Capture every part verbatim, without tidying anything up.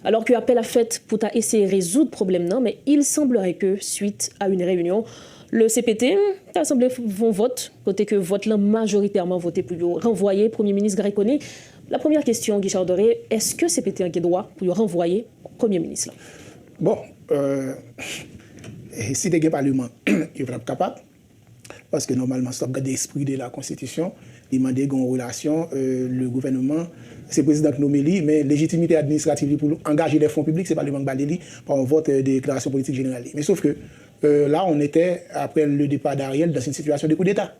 Alors que appel a fèt pou ta eseye rezoud pwoblèm nan, mais il semblerait que suite à une réunion, le C P T ta sanble fè yon vòt, kote ke vòt lan majoritèman vote pou yo ranvwaye Premye Minis Garry Conille. La premyè kesyon, Guichard Doré, èske C P T an gen dwa pou yo ranvwaye Premye Minis lan? Bon, euh, si te gen paleman, yo pa t ap kapab. Paske nòmalman, si w ap gade espri de la konstitisyon, li mande gen yon relasyon, euh, le gouvènman, se prezidan ki nome li, men lejitimite administratif li pou angaje des fonds publics, se paleman ki ba li li, pa yon vòt, euh, de deklarasyon politik jeneral li. Men sof ke, euh, là, on était, après le départ d'Ariel, dans une situation de coup d'État.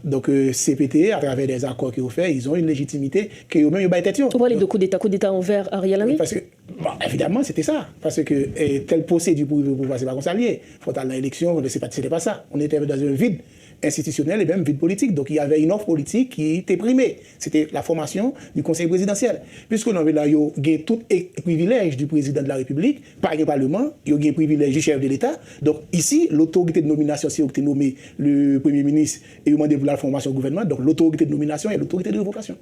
Donc, euh, C P T, à travers des accords ke yo fè, ils ont une légitimité ke yo menm yo bay tèt yo. Ou pale de koudeta, koudeta anvè Ariel Henry? Paske, bon, évidemment, c'était ça. Paske, euh, tèl pwosedi pou rive o pouvwa, se pa konsa l ye. Fò w t al nan eleksyon, se pa, c'était pas ça. On était dans un vide institutionnel et même vide politique. Donc, il y avait une offre politique qui était primée. C'était la formation du Conseil présidentiel. Puisque nan la, yo gen tout e, privilèj du président de la République, pa gen paleman, yo gen privilèj du chef de l'État. Donc, ici, l'autorité de nomination, se yo ki te nome le Premye Minis, e yo mande pou l al fè yon fòmasyon gouvènman. Donc, l'autorité de nomination et l'autorité de révocation.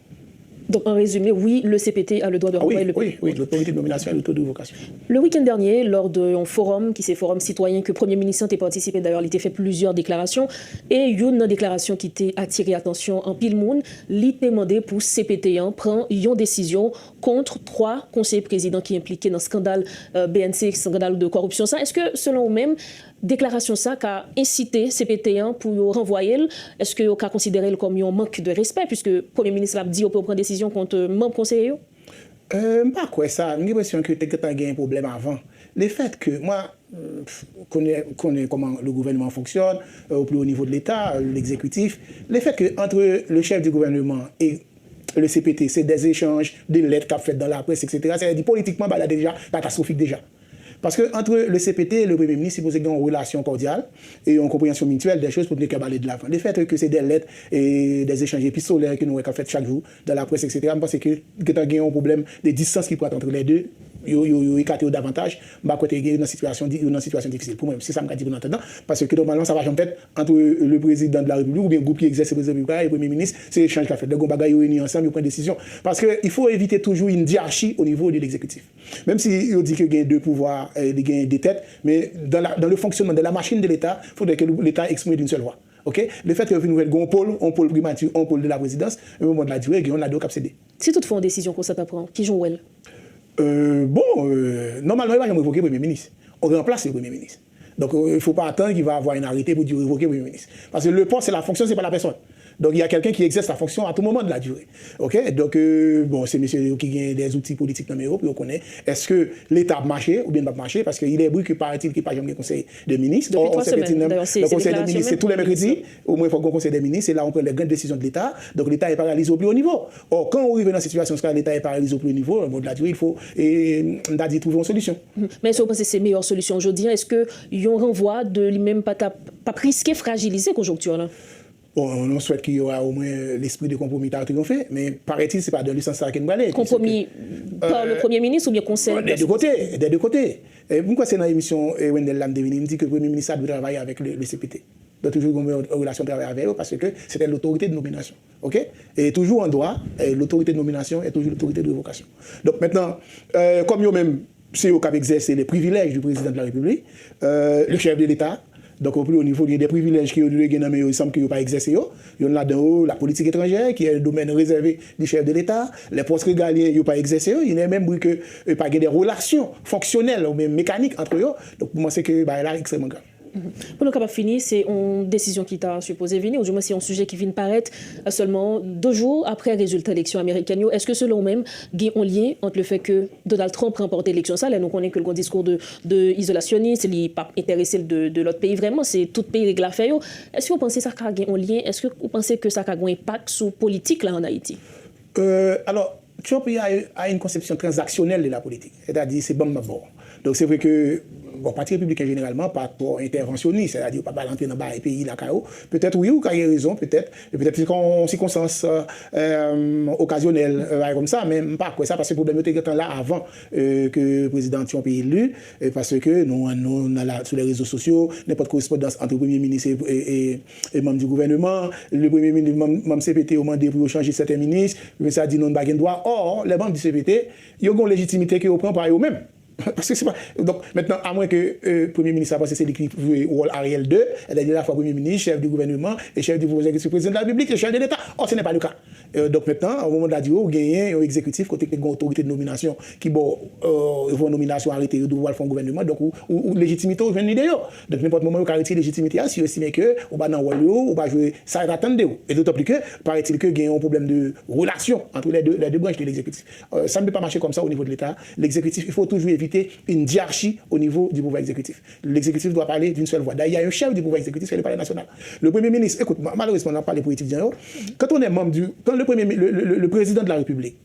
Donc, en résumé, oui, le C P T a le droit de renvoyer le Oui, oui, l'autorité de nomination et l'autorité de révocation. Le week-end dernier, lors d'un forum, ki se forum sitwayen ke Premye Minis lan te patisipe, dayè, li te fè plizyè deklarasyon, e youn nan deklarasyon ki te atire atansyon anpil moun, li te mande pou C P T an pran yon desizyon kont twa konseye prezidan ki enplike nan skandal, euh, B N C, skandal de kòripsyon sa. Èske, selon ou menm, deklarasyon sa ka ensite C P T an pou yo ranvwaye l? Èske yo ka konsidere l kòm yon mank de respè, puiske Premye Minis la ap di yo pou yo pran desizyon kont, euh, manm konseye yo? Euh, m pa kwè sa. M gen enpresyon ke te gentan gen pwoblèm avan. Le fait que, moi, euh, konnen, konnen kòman le gouvernement fonctionne, euh, au plus haut niveau de l'État, euh, l'exécutif. Le fait que entre le chef du gouvernement et le C P T, c'est des échanges de lettres k ap fèt dans la presse, et cetera. Sa vle di, politikman, bagay la deja katastwofik deja. Paske entre le C P T et le Premye Minis, sipoze gen yon relasyon kòdyal e yon konpreyansyon mityèl des choses pou nou te ka pale de lavan. Le fait que c'est des lettres et des échanges épistolaires ke nou wè k ap fèt chak jou dans la presse, et cetera, m panse ke gentan gen yon pwoblèm de distance ki pral entre les deux, yo, yo, yo ekate yo davantaj, m pa kwè te gen yo nan sitiyasyon, yo nan sitiyasyon difisil. Pou mwen, se sa m ka di pou nan atandan, paske nòmalman, sa pa janm fèt entre le président de la République oubyen gwoup ki egzèse prezidan repiblik la e Premye Minis, se echanj k ap fèt. Lè gen yon bagay, yo reyini ansanm, yo pran desizyon. Paske il faut éviter toujours une diarchie au niveau de l'exécutif. Menm si yo di ke gen de pouvwa, eh, li gen de tèt, men dans la, dans le fonctionnement, dans la machine de l'État, faudrait que l'État exprime d'une seule voix. Ok? Le fait que yo vin wè gen yon pòl, yon pòl primati, yon pòl de la présidence, yon mòd la dire, gen yon ladan yo k ap sede. Si toutfwa yon desizyon konsa ta pran, kijan w wè l? Euh, bon, euh, nòmalman, yo pa janm revoke premye minis. On remplace le premye minis. Donc, euh, il faut pas attendre qu'il va avoir un arrêté pour dire révoquer premye minis. Parce que le poste et la fonction, c'est pas la personne. Donc, il y a quelqu'un qui exerce la fonction à tout moment de la durée. Ok? Donc, euh, bon, se mesye yo ki gen des outils politiques nan men yo, pou yo konnen, èske Leta ap mache oubyen l p ap mache, paske il est vrai que paraît-il que pa janm gen konsèy de minis. Or, on sait que nan konsèy de minis, c'est tous les mercredis, au moins, il faut qu'on conseil des ministres, c'est là on prend les grandes décisions de l'État. Donc, l'État est paralysé au plus haut niveau. Or, quand on arrive dans une situation où l'État est paralysé au plus haut niveau, bon, de la durée, il faut, et, on a dit, trouver une solution. Men èske w panse se meyè solisyon jodi a? Èske yon ranvwa de li menm pa t ap, p ap riske frajilize konjonkti la? Bon, nou swèt ke y aura au moins l'esprit de compromis ta triyonfe, men paraît-il, se pa dans le sens sa ke n prale. Compromis par le Premye Minis oubyen konsèy? Des deux côtés, des deux côtés. E m kwè se nan emisyon, e, Wendell la m te vini, m di ke Premye Minis la dwe travay avèk le, le C P T. Dwe toujou gen yon relasyon travay avè yo, paske se te l'autorité de nomination. Ok? E toujou an dwa, e, l'autorité de nomination est toujours l'autorité de révocation. Donk, mentnan, e, kòm yo menm, se yo k ap egzèse les privilèges du président de la République, euh, le chef de l'État. Donk, au plus haut niveau, gen de privilèj ke yo dwe gen nan men yo, il semble que yo pa egzèse yo. Youn ladan yo, la politique étrangère, qui est un domaine réservé du chef de l'État. Les postes régaliens, yo pa egzèse yo. Il est même vrai que, euh, pa gen de relasyon fonksyonèl oubyen mekanik ant yo. Donk, pou mwen, se ke bagay la ekstrèmman grav. Pou nou kapab fini, se yon desizyon ki ta sipoze vini, oudimwen se yon sijè ki vin parèt, euh, sèlman de jou apre rezilta eleksyon amerikèn yo. Èske, selon ou menm, gen yon lyen ant le fè ke Donald Trump ranpòte eleksyon sa, lè nou konnen ke l gen yon diskou de, de izolasyonis, li p ap enterese l de, de lòt peyi vrèman, se tout peyi règle afè yo. Èske w panse sa ka gen yon lyen? Èske w panse ke sa ka gen yon enpak sou politik la ann Ayiti? Euh, alors, Trump il a, a une conception transactionnelle de la politique, c'est-à-dire se ban m m ap ba w. Donk, se vre ke Bon, Pati Repibliken jeneralman pa twò entèvansyonis, sètadi yo pa pral antre nan bagay peyi lakay ou. Petèt wi, ou ka gen rezon, petèt, e petèt se yon sikonstans okazyonèl, bagay kòmsa, men m pa kwè sa, paske pwoblèm yo te gentan la avan ke prezidan Trump eli, paske nou, nou nan la, sou lè rezo sosyo, nenpòt korespondans ant premye minis e, e, e, e manm di gouvènman, le premye minis, manm, manm C P T yo mande pou yo chanje sèten minis, premye minis la di non, n pa gen dwa. Ò, lè manm di C P T, yo gen yon lejitimite ke yo pran pa yo menm. Paske se pa, donk, mentnan, amwen ke premye minis la panse se li ki jwe wòl Ariel de, la dènyè fwa premye minis, chèf di gouvènman e chèf di pouvwa egzekitif, prezidan de la repiblik, le chèf de leta. Or, ce n'est pas le cas. Donk, mentnan, au moment de la durée, ou genyen yon egzekitif kote ke gen otorite de nominasyon ki ba w, yo fè yon nominasyon, arete yo, di w al fè yon gouvènman, donk ou, ou, ou lejitimite ou jwenn li de yo. Donk, nenpòt moman, yo ka retire lejitimite a si yo estime ke ou pa nan wòl yo, ou pa jwe sa yo t atann de ou. E dotan pli ke, paraît-il, ke gen yon pwoblèm de relasyon ant les deux, les deux branches de l'exécutif. Euh, ça ne peut pas marcher comme ça au niveau de l'État. L'exécutif, il faut toujours éviter une diarchie au niveau du pouvoir exécutif. L'exécutif doit parler d'une seule voix. D'ailleurs, il y a un chef du pouvoir exécutif, c'est le palais national. Le Premier ministre, écoute, ma- malheureusement, on a parlé pour étudiants. Quand on est membre du, quand le, premier, mi- le, le, le- le président de la République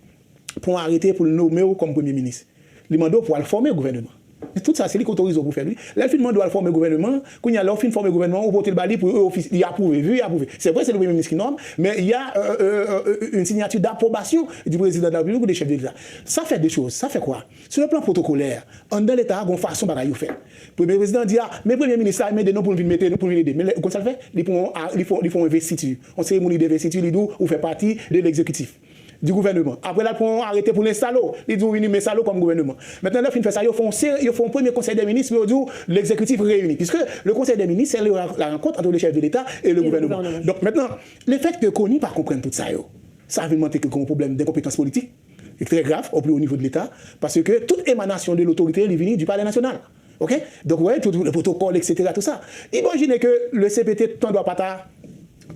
prend un arrêté pour le nommer comme Premier ministre, li mande w pou al fòme gouvènman. Men tout sa, se li ki otorize w pou fè l, wi. Lè l fin mande w al fòme gouvènman, kounye a, lè w fin fòme gouvènman, ou pote l ba li pou yo ofis, li apwouve, wi, apwouve. Se vre, se le premye minis ki nonm, men il y a euh, euh, euh, une signature d'approbation du président de la République ou de chef de l'État. Sa fè de choz. Sa fè kwa? Sur le plan protocolaire, anndan leta a, gon fason bagay yo fèt. Premye prezidan di, a, men premye minis la, mande nou pou n vin mete nou, pou n vin ede. Men lè, ou konn sa l fè? Li pran, a, li fè, li fè yon envestiti, yon seremoni denvestiti, li di w, ou fè pati de l'exécutif, du gouvernement. Apre la, l pran yon arete pou l enstale w. Li di w vini, m enstale w kòm gouvènman. Mentnan, lè yo fin fè sa, yo fè yon, se- yo fè yon premye konsèy de minis pou yo di w l'exécutif réuni. Puisque le conseil des ministres, c'est le- la rencontre entre le chef de l'État et le Et le gouvernement. gouvernement. Donk, mentnan, le fait que Conille pa konprann tout sa yo, sa vin montre ke gen yon pwoblèm d'encompétence politique, e trè grav, au plus haut niveau de l'État, paske tout emanasyon de lotorite, li vini du palais national. Ok? Donk, ou wè, tout le protocole, et cetera, tout sa. Imajine ke le C P T, tandwa pa ta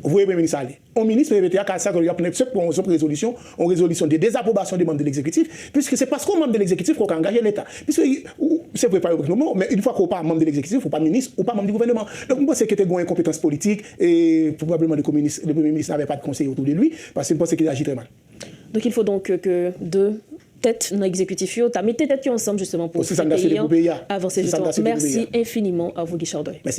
voye premye minis ale. Yon minis, premye minis la ka sa ke y ap pran yon rezolisyon, yon rezolisyon de dezapwobasyon de manm de l'exécutif, puisque se paske yon manm de l'exécutif ke w ka angaje leta. Puisque, ou- se vre, pa yon non, men une fois ke w pa manm de l'exécutif, ou pa minis, ou pa manm di gouvènman. Donk, mwen panse ke te gen yon enkonpetans politik, e probablement le premye minis, le premye minis n'avait pas de conseiller autour de lui, paske mwen panse ke li aji trè mal. Donc, il faut donc que, que deux têtes dans l'exécutif, yo, ta mete tête ensemble justement pour C'est ça, c'est pour le pays, hein. Avancer C'est ça, justement. c'est pour le Merci pays, hein. Infiniment à vous, Guichard Doy. Merci.